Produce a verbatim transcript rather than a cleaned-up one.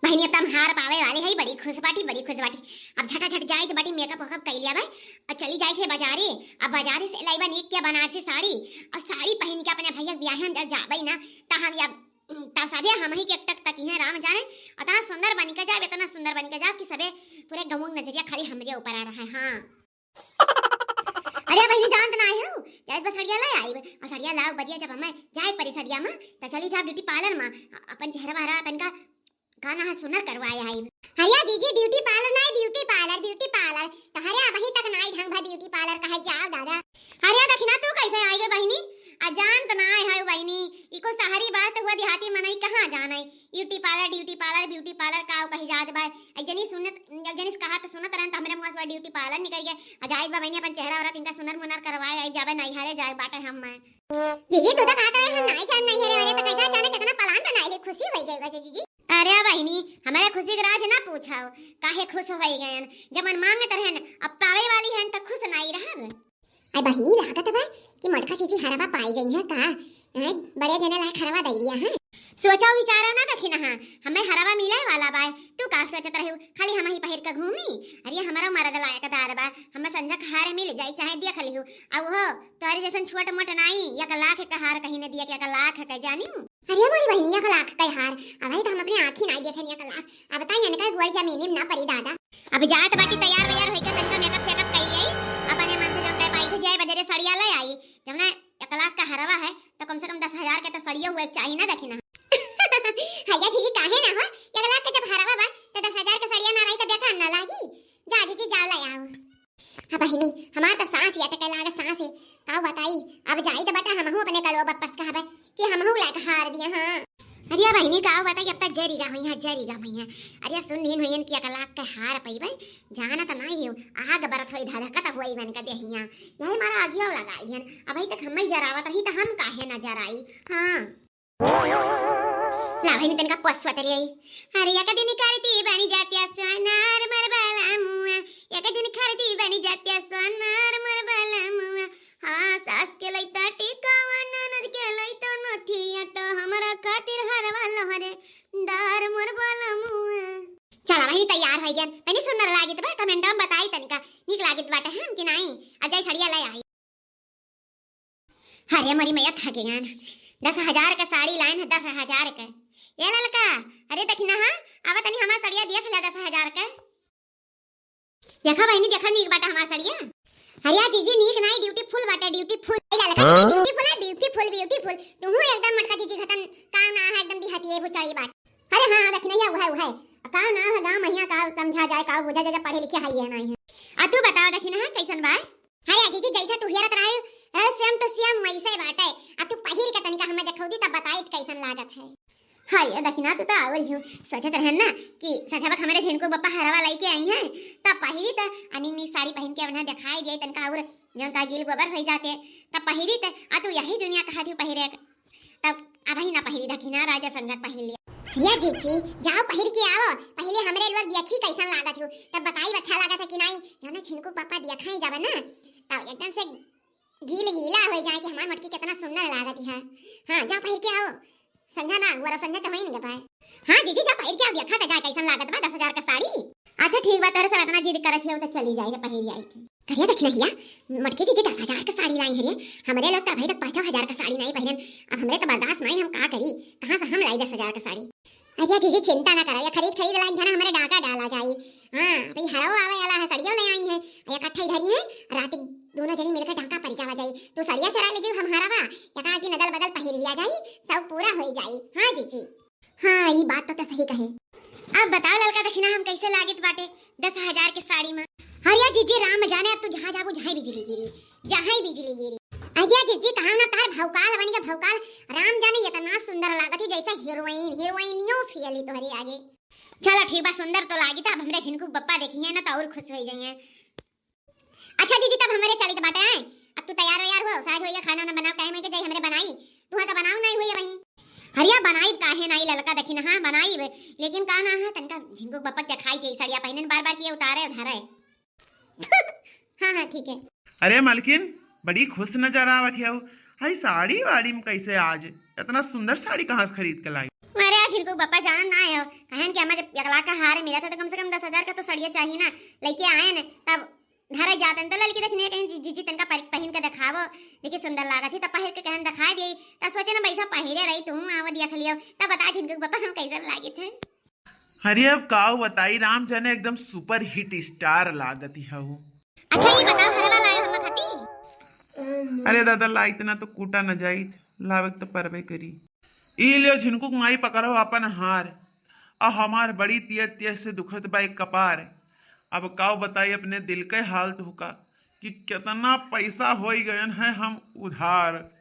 बहिनी, अब त हम हार पावे वाली है, बड़ी खुश बाटी, बड़ी खुश बाटी। अब झटाझट जाइत बाटी, makeup वेकअप कइ लिया बा, और चली जाइत है बाजारे। अब बाजारे से लाइबा नीक के बनारसी साड़ी, और साड़ी पहिन के अपने भैया के बियाहे में जब जाबे ना, त हम या, त सभे हम ही के तक तकी हैं, राम जाने, इतना सुंदर बन के जाब, इतना सुंदर बन के जाब कि सभे पूरे गाँव के नजरिया खाली हमरे ऊपर आ रहा है। हाँ। अरे बहिनी, जानत ना आए हो, जाइत बा सड़िया ले आइब, और सड़िया लाओ बदिया जब हमें जाए परी सड़िया में, त चली जाब beauty parlour में, अ-, अपन चेहरा वहरा तनिका का ना है सुनर करवाए आइब। अरे जीजी, beauty parlour ना, beauty parlour, beauty parlour, तहरे अबही तक नाई ढंग भा beauty parlour कहे जाओ दादा। अरे दखिना, तू कैसे आइ गए बहिनी? आ जानत ना आए हो बहिनी, ई कुल शहरी बात हुआ, देहाती मनई कहाँ जाने। Beauty parlour, beauty parlour, beauty parlour का कही जात बा। एक जनी सुनत, एक जनी से कहा त सुनत रहन त हमरे मुँह से beauty parlour निकल गया। आ जाइत बा बहिनी, अपन चेहरा वहरा तनिका सुनर मुनर करवाए आइब, जाबे नैहरे जाए बाटे हम मैं। जीजी, तू तो कहत रहे हम नाई जान नैहरे, अरे तो कैसा अचानक इतना plan बनाए ले, खुशी हो गई वैसे जीजी। अरे बहिनी, हमारे खुशी के राज ना पूछाओ, काहे खुश हो गए हैं, जब मन मांगत रहन, अब पावे वाली हैं तो खुश नाई रहब। अरे बहिनी, लागत बा कि मोटका जीजी हरवा पाई जइहैं का? हैं, बड़े जने लायक हरवा दइ दिया है। सोचा विचारा ना दखिनहा, हमें हरवा मिले वाला बा, तू का सोचत रहू, खाली हम ही पहिर के घूमी? अरे हमारा मरद लायकदार बा, हमें संझा के हार मिल जाई, चाहे देख लिहू। आ वो तोहरे जैसन छोट मोट नाई, एक लाख के हार कहीं ने दिया कि एक लाख के जानी। अरे मोरी बहिनी, एक लाख के हार, अबही तो हम अपने आँखी नाई देखे एक लाख। अब ताई इनका गोड़ जमीनी में ना परी दादा। अब जात बाटी तैयार वैयार होइके तनिका makeup सेकअप कइ आई, अपने मन से जौन कह पाई थे जाए बदरे सड़िया ले आई। जब ना एक लाख का हरवा है तो कम से कम दस हजार के तो सड़िया हुए चाही ना दखिना। हैया जीजी, काहे ना हो, एक लाख के जब हरवा बा तो दस हजार के सड़िया ना रही तो बेकार ना लागी। जा जीजी, जाओ ले आओ। हाँ बहिनी, हमार तो सांस ही अटके लागे, सांस ही। का बताई, अब जाइत बाटे हमहू अपने कलो बप्पस कहबे कि हमहू लायक हार दिया। हाँ। अरे बहिनी, का बताई, अब तक जरीगा हुई है, जरीगा हुई है। अरे सुन नीन हुई कि एक लाख के हार पइबे, जानत नाई हो, आग बरत होई, धधकत होई बन के देहिया। यही मारा आगियो लगाई दिहन। अबही तक हम ही जरावत रही तो हम काहे ना जराई। हाँ। ला बहिनी, तनिका पस वतरी आई। अरे एक दिन करती बनी जातिया सोनार मोर बलमुआ, एक दिन करती बनी जातिया सोनार मोर बलमुआ। हाँ, सास के लइता टिकावा, ननद के लइता नथिया, तो हमरा खातिर हरवा लहरे दार मोर बलमुआ। चला बहिनी, तैयार होइ गयन। बहिनी, सुंदर लागित बा, comment में बताई तनिका, नीक लागित बाटे हम कि नाई? आ जाई सड़िया ले आई। अरे मोरी मैया, थक गयन। दस हजार के साड़ी लाइन है, दस हजार के। ए ललका, अरे दखिनहा, आवा तनी हमार सड़िया देख ले, दस हजार के। देखा बहिनी, देखा नीक बाटे हमार सड़िया। अरे जीजी, नीक नाई, beautiful बाटे, beautiful। ए ललका, हाँ? Beautiful है, beautiful, beautiful। तुहू एकदम मोटका जीजी घतन काम ना है, एकदम दिहतिए भुचड़ी बाट। अरे हाँ, हाँ, दखिनहा, उहै, उहै। का ना है, गाँव महिया का समझा जाए, का बुझा जाए, जब पढ़े लिखे है ये नाई है। आ तू बतावा दखिनहा, कैसन बा? अरे जीजी, जैसा तू हेरत रहे, ए, same to same वैसे बाटे। आ तू पहिर के तनिका हमें देखौती, तब बताई कैसन लागत है। हाय, ए दखिना, तू तो आवल हो। सोचत रहन ना कि सझबक हमरे झिनकू बप्पा हरवा लइके आई हैं, तब पहिरी त अनिक नीक साड़ी पहिन के उन्हें दिखाई दे, तनिका और जौन का गील गोबर होई जाते, तब पहिरी त, आ तू यही दुनिया कहा थी पहिरे। तब अबही ना पहिरी दखिना, राजा संजक पहिर लिया। या जीजी, जाओ पहिर के आओ, पहिले हमरे लोग देखी कैसन लागत हो, तब बताई अच्छा लागत है कि नाई। जौन झिनकू बप्पा दिया खाई जाबे ना, तब एकदम से गील गीला होइ जाए कि हमार मोटकी कितना सुंदर लागत है। हाँ, जाओ पहिर के आओ। संझा ना हुआ, संझा तो होइन गए। हाँ जीजी, जा पहिर के आओ, देखा तो जाए कैसन लागत बा दस हजार का साड़ी। अच्छा ठीक बा, तोहरे सब इतना जिद करत हो तो चली जाए, पहिर आई थी। अरे दखिनहा, मोटकी जीजी दस हजार का साड़ी लाई है रे, हमरे लोग तो अभी तक पाँचों हजार का साड़ी नाई पहिरन। अब हमरे तो बर्दाश्त नाई, हम का करी, कहाँ से हम लाई दस हजार का साड़ी? अरे जीजी, चिंता ना करा, या खरीद लाई धना हमरे डाका डाला जाई। हाँ, अभी हरवा आवे वाला है, सड़ियो ले आई है, या इकट्ठा ही धरी है, रात दोनों जनी मिलकर डाका परी जावा जाई। तू सड़िया चोरा ले जाऊ, हम हरवा, या का दिन अदल बदल पहिर लिया जाई, सब पूरा होई जाई। हाँ जीजी। हाँ, ई बात तो, तो सही कहे। अब बताओ ललका दखिना, हम कैसे लागित बाटे दस हजार के साड़ी में? अरे जीजी, राम जाने, अब तू जहाँ जाबू, जहाँ बिजली गिरी, जहाँ बिजली गिरी। अरे जीजी, कहा ना तार भौकाल बनी के भौकाल, राम जाने इतना सुंदर लागत है जैसे हीरोइन, हीरोइनियो फेल ही तोहरे आगे। चलो ठीक बा, सुंदर तो लागित, अब हमरे झिनकू बप्पा देखी है ना तो और खुश हो जाइए। अच्छा जीजी, तब हमरे चलित बाटे हैं। अब तू तैयार वैयार हो, साज होइया, खाना वाना बनाओ, टाइम होइया, जाई हमरे बनाई, तुहा तो बनाओ नाई होइया वहीं। अरे बनाई काहे नाई ललका दखिनहा, बनाई, लेकिन का ना है, तनका झिनकू बप्पा देखाई दे, सड़िया पहिनन बार बार किए उतारे धरे। हाँ हाँ ठीक है। अरे मालकिन, बड़ी खुश नजर आवत हो। हाय, साड़ी वाड़ी में कैसे आज इतना सुंदर साड़ी कहाँ से खरीद के लाई? अरे झिनकू बप्पा जान ना आयो, कहन कि हमारे तोला का हार मिला था तो कम से कम दस हजार का तो सड़िया चाहिए ना। लेके आए न तब धरे जातन तो ललकी देखने कहीं जी- जीजी तनका पर- पहिन के देखावो। देखी सुंदर लागत ही तब पहिर के कहन देखाए दिए। तब सोचे ना वैसा पहिरे रही तू आवा देख लियो। तब बता झिनकू के पापा हम कैसन लागे थे। अरे अब काऊ बताई राम जाने एकदम सुपर हिट स्टार लागत ही हऊ। अच्छा ये बताओ हरवा लाए हम खाती। अरे दादा लाइत ना तो कूटा न जाइत, लावे के तो परबे करी। ई लियो झिनकू के माई पकड़ो अपन हार। आ हमार बड़ी तेज तेज से दुखत बा एक कपार। अब काऊ बताई अपने दिल के हाल तुहका कि कितना पैसा होई गयन है हम उधार।